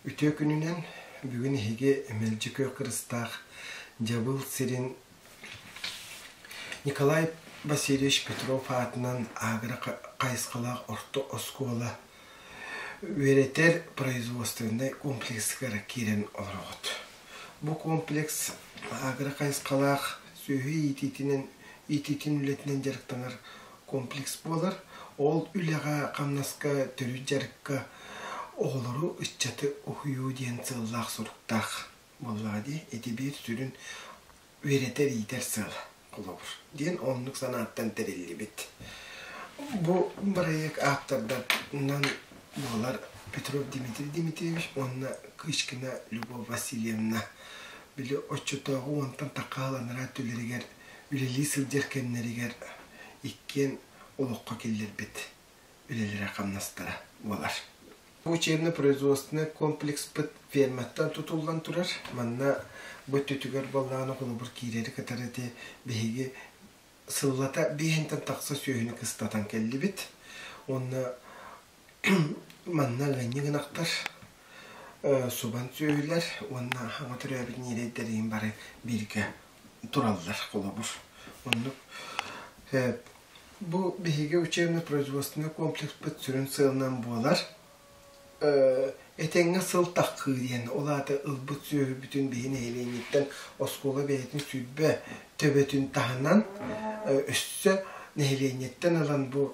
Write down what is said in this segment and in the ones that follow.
Үтүө күнүнэн бүгүн эһиги мэлдьи күөх кырыстаах Дьабыл сирин Николай Васильевич Петров аатынан агро хайысхалаах орто оскуола үөрэтэр производственнай комплексыгар киирэн олороҕут. Бу комплекс агро хайысхалаах сүөһү иитиитинэн иитиитин үлэтинэн дьарыктанар комплекс буолар. Ол үлэҕэ-хамнаска төрүт дьарыкка оҕолору, ыччаты уһуйуу диэн сыаллаах-соруктаах буоллаҕа дии. Ити биир сүрүн үөрэтэр-иитэр сыал холобур диэн оннук санааттан тэриллибит. Бу бырайыак ааптардарынан буолар Петров Дмитрий Дмитриевич уонна Кычкина Любовь Васильевна. Били оччотооҕу уонтан тахха анараа өттүлэригэр үлэлии сылдьар кэмнэригэр иккиэн олоххо киллэрбит үлэлэрэ-хамнастара буолар. Бу учебно-производственнай комплекспыт ферматтан тутуллан турар. Манна бу өттүтүгэр буоллаҕына холобур киирэри кытары ити биһиги сыллата биэһинтэн тахса сүөһүнү кыстатан кэллибит. Уонна манна ыанньык ынахтар, субан сүөһүлэр уонна хаҥа төрөөбүт ньирэйдэриин бары бииргэ тураллар холобур. Оннук бу биһиги учебно-производственнай комплекспыт сүрүн сыалынан буолар. Этэҥҥэ сыл таххыы диэн, ол аата ылбыт сүөһүбүтүн биһи нэһилиэнньэттэн оскуола бэйэтин 20 төбөтүн таһынан өссө нэһилиэнньэттэн ылан бу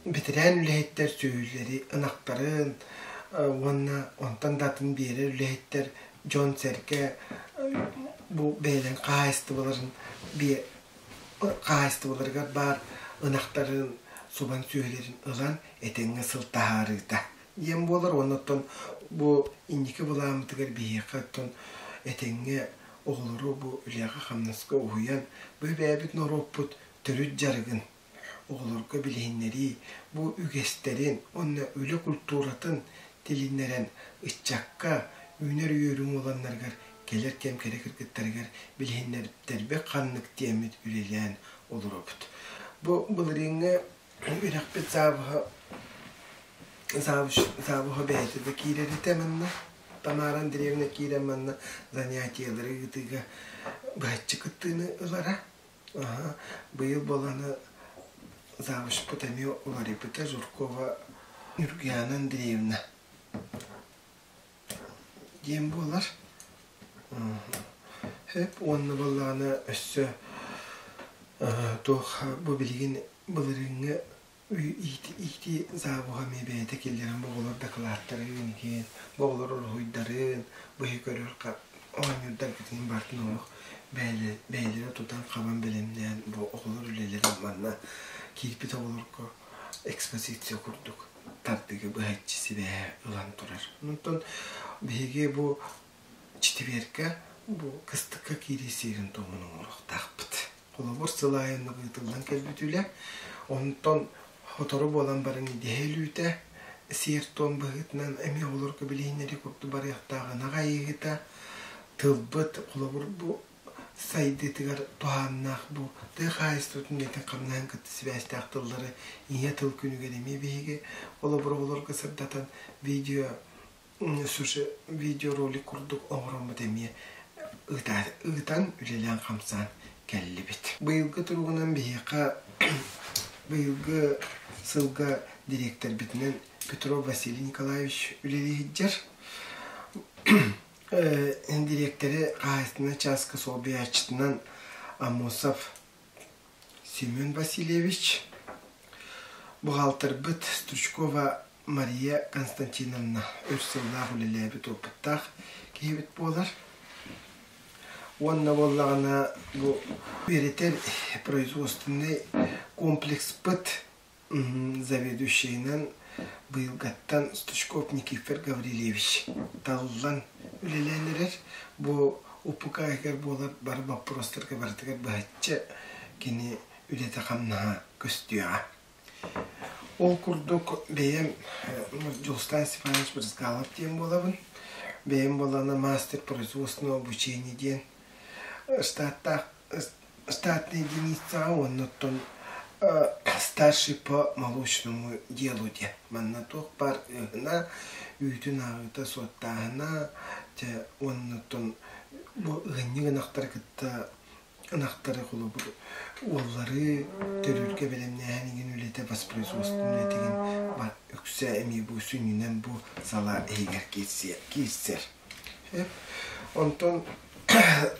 бэтэрээн үлэһиттэр сүөһүлэри ынахтарын уонна онтон да атын биэрэр үлэһиттэр дьон-сэргэ бу бэйэлэрин хаһаайыстыбаларын хаһаайыстыбаларыгар баар ынахтарын субан сүөһүлэрин ылан этэҥҥэ сыл таһаарыыта диэн буолар уонна оттон бу инники былааммытыгар биһиэхэ оттон этэҥҥэ оҕолору бу үлэҕэ-хамнаска уһуйан бу бэйэбит норуоппут төрүт дьарыгын оҕолорго билиһиннэрии бу үгэстэрин уонна үлэ культуратын тилиннэрэн ыччакка үүнэр үөрүү уоланнарыгар кэлэр кэм кэрэ кыргыттарыгар билиһиннэрбит ханнык диэммит үлэлээн олоробут. Бу былырыыҥҥы үрэхпит завуһа завуһа бэйэтэ да киирэр этэ манна Тамара Андреевна киирэн манна занятиелары ыытыыга быһаччы кыттыыны ылара. Быйыл буоланы завучпут эмиэ уларыйбыта Жиркова Нюргуяна Андреевна диэн буолар. Сөп уонна буоллаҕына өссө туох бу билигин былырыыҥҥы иитии завуһа эмиэ бэйэтэ киллэрэн бу оҕолор дакылааттарын иһин, бу оҕолор уруһуйдарын, быһыы көрөр оонньуурдаргытын барытын олох бэйэлэрэ тутан-хабан бэлэмнээн бу оҕолор үлэлэрин манна киирбит оҕолорго экспозиция курдук тардыыга быһаччы сибээһи ылан турар. Онтон биһиги бу четвергэ бу кыстыкка киирии сиэрин-туомун оҥоруохтаахпыт. Холобур, сыл аайы ыытыллан кэлбит үлэ. Онтон сотору буолан баран идэһэ өлүүтэ, сиэр-туом быһыытынан эмиэ оҕолорго билиһиннэрии курдук барыахтаах ынах айыыһыта, тылбыт, холобур, бу сайдыытыгар туһааннаах бу тыа хаһаайыстыбатын үлэтин-хамнаһын кытта сибээстээх тыллары ийэ тыл күнүгэр эмиэ биһиги холобур оҕолорго сырдатан видео видеоролик курдук оҥороммут эмиэ ыытан үлэлээн-хамсаан кэллибит. Быйылгы туругунан биһиэхэ быйылгы сылга дириэктэрбитинэн Петров Василий Николаевич үлэлии сылдьар. Дириэктэри хаһаайыстыбаннай чааска солбуйааччытынан Аммосов Семен Васильевич, бухгалтарбыт Стручкова Мария Константиновна өр сыллаах үлэлээбит уопуттаах киһибит буолар. Уонна буоллаҕына бу үөрэтэр производственнай комплекспыт заведующайынан быйылгаттан Стручков Никифор Гаврильевич талыллан үлэлээн эрэр. Бу УПК иһигэр буолар бары боппуруостарга барытыгар быһаччы кини үлэтэ-хамнаһа көстүөҕэ. Ол курдук бэйэм Дьулустаан Степанович Брызгалов диэн буолабын. Бэйэм буоллаҕына мастер производственного обучения диэн штаттаах штатнай единицаҕа уонна оттон старший по молочному делу диэн. Манна туох баар ыаһына, үүтүн ааҕыыта суоттааһына, дьэ уонна оттон бу ыанньык ынахтары кытта ынахтары холобур уоллары төрүүргэ бэлэмнээһин игин үлэтэ воспроизводство үлэтигин үксэ эмиэ бу сүнньүнэн бу салаа иһигэр киирсэр. Онтон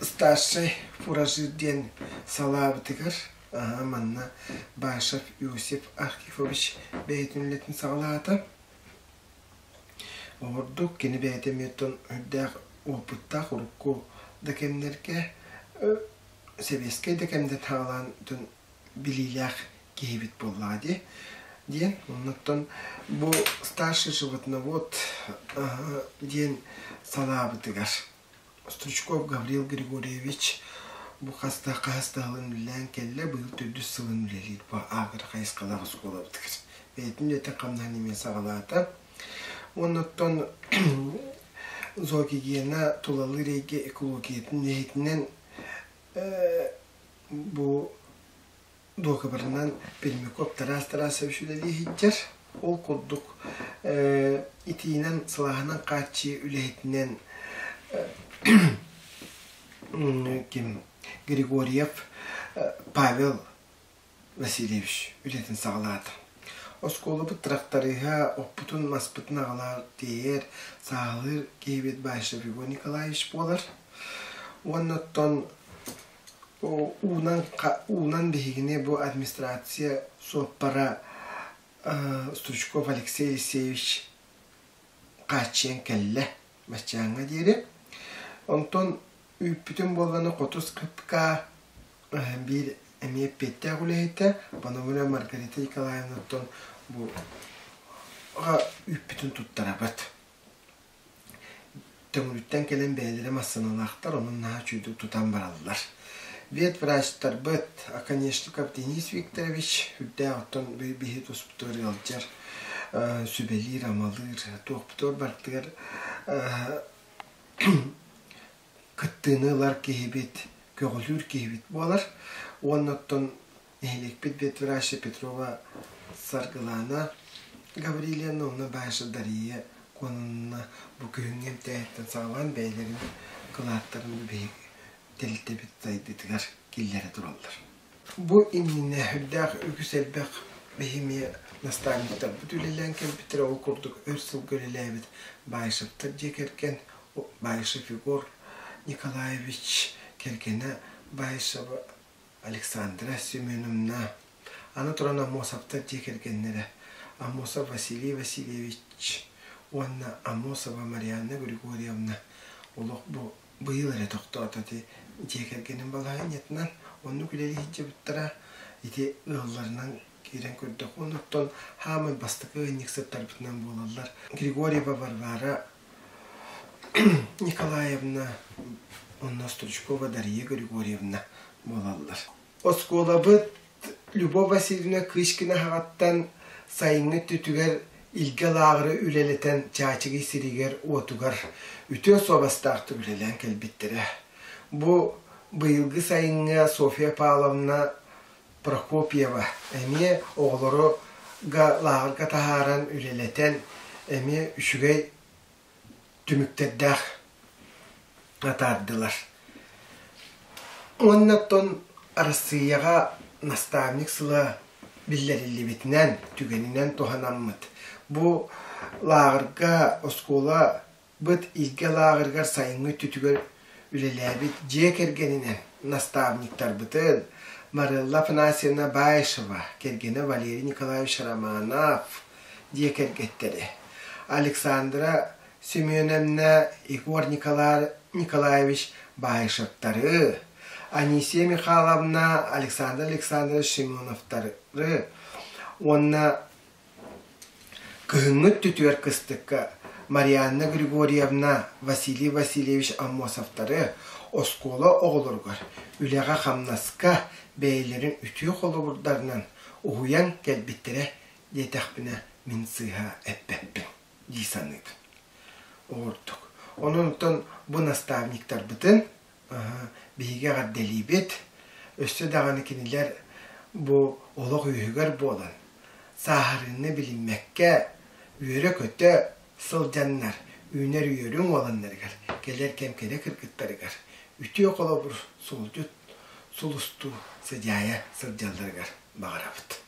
старшай фуражир диэн салаабытыгар манна Башев Иосиф Архипович бэйэтин үлэтин саҕалаата. Ордук кини бэйэтэ эмиэ оттон үрдээх уопуттаах урукку да кэмнэргэ сэбиэскэй да кэмнэр саҕалаан билиилээх киһибит буоллаҕа дии диэн. Оннуттан бу старший животновод диэн салаабытыгар Стручков Гаврил Григорьевич бу хас да хаһыс да сылын үлэлээн кэллэ, быйыл төрдүс сылын үлэлиир бу агро хайысхалаах оскуолабытыгар. Бэйэтин үлэтин хамнаһын эмиэ саҕалаата. Оннуттан зоогигиена тулалыыр эйгэ экологиятын үлэһитинэн бу дуогабарынан Пермяков Тарас Тарасович үлэлии сылдьар. Ол курдук итиинэн, сылааһынан хааччыйыы үлэһитинэн ким Григорьев Павел Васильевич үлэтин саҕалаата. Оскуолабыт тырахтарыыһа оппутун, маспытын аҕалаар тиэйэр, сааһылыыр киһибит Баишев Егор Николаевич буолар. Уонна оттон уунан, уунан биһигини бу администрация суоппара Стручков Алексей Алексеевич хааччыйан кэллэ баччааҥҥа диэри. Онтон үүппүтүн буолланы хотус КПК биир эмиэ эппиэттээх үлэһитэ Пономарева Маргарита Николаевнаттан бу үүппүтүн туттарабыт. Төҥүлүттэн кэлэн бэйэлэрэ массыыналаахтар, онон наһаа үчүгэйдик тутан бараллар. Ветврачтарбыт Оконешников Денис Викторович үрдээх оттон биһи туспутугар ыалдьар, сүбэлиир-амалыыр, туохпутугар барытыгар кыттыыны ылар киһибит, көҕүлүүр киһибит буолар. Уонна оттон нэһилиэкпит ветврача Петрова Саргылаана Гаврильевна уонна Баша Дария Куонна бу күһүҥҥү эмтээһиттэн саҕалаан бэйэлэрин кылааттарын биһиги тэрилтэбит сайдыытыгар киллэрэ тураллар. Бу иннинэ үрдээх үгүс элбэх биһи наставниктарбыт үлэлээн кэлбиттэрэ, ол курдук өр сылга үлэлээбит Баишевтар дьиэ кэргэн, Баишев Егор Николаевич кэргэнэ Баишева Александра Семеновна, аны туран Аммосовтар дьиэ кэргэннэрэ Аммосов Василий Васильевич уонна Аммосова Марианна Григорьевна олох бу быйыл эрэ тохтоото ити дьиэ кэргэнин балаһыанньатынан оннук үлэлии сылдьыбыттара ити ыалларынан киирэн көрдөх оннуттан хаамай бастакы ыанньыксыттарбытынан буолаллар Григорьева Варвара Николаевна уонна Стручкова Дария Григорьевна буолаллар. Оскуолабыт Любовь Васильевна Кычкина аҕаттан сайыҥҥы өттүтүгэр Илгэ лааҕыры үлэлэтэн Чаачыгый сиригэр-уотугар үтүө суобастаахтык үлэлээн кэлбиттэрэ. Бу быйылгы сайыҥҥа Софья Павловна Прокопьева эмиэ оҕолору лааҕырга таһааран үлэлэтэн эмиэ үчүгэй түмүктэрдээх атаардылар. Уонна оттон Арассыыйаҕа наставник сыла биллэриллибитинэн, түгэнинэн туһанаммыт. Бу лааҕырга оскуола быт Илгэ лааҕырыгар сайыҥҥы өттүтүгэр үлэлээбит дьиэ кэргэнинэн наставниктарбытын Марелла Афанасьевна Баишева, кэргэнэ Валерий Николаевич Романов дьиэ кэргэттэри, Александра Семеновна, Егор Николаевич Баишевтары, Анисия Михайловна, Александр Александрович Семеновтары уонна Кыһыҥҥы өттүтүгэр кыстыкка Марианна Григорьевна, Василий Васильевич Аммосовтары оскуола оҕолоругар үлэҕэ-хамнаска бэйэлэрин үтүө холобурдарынан уһуйан кэлбиттэрэ диэтэхпинэ мин сыыһа эппэппин дии саныыбын. Ордук. Онон оттон бу наставниктарбытын биһиги эҕэрдэлиибит. Өссө даҕаны кинилэр бу олох үөһүгэр буолан, сааһырыыны билиммэккэ, үөрэ-көтө, сылдьаннар үүнэр үөрүҥ уоланнарыгар, кэлэр кэм кэрэ кыргыттарыгар үтүө холобур суолдьут сулустуу сыдьаайа сылдьалларыгар баҕарабыт.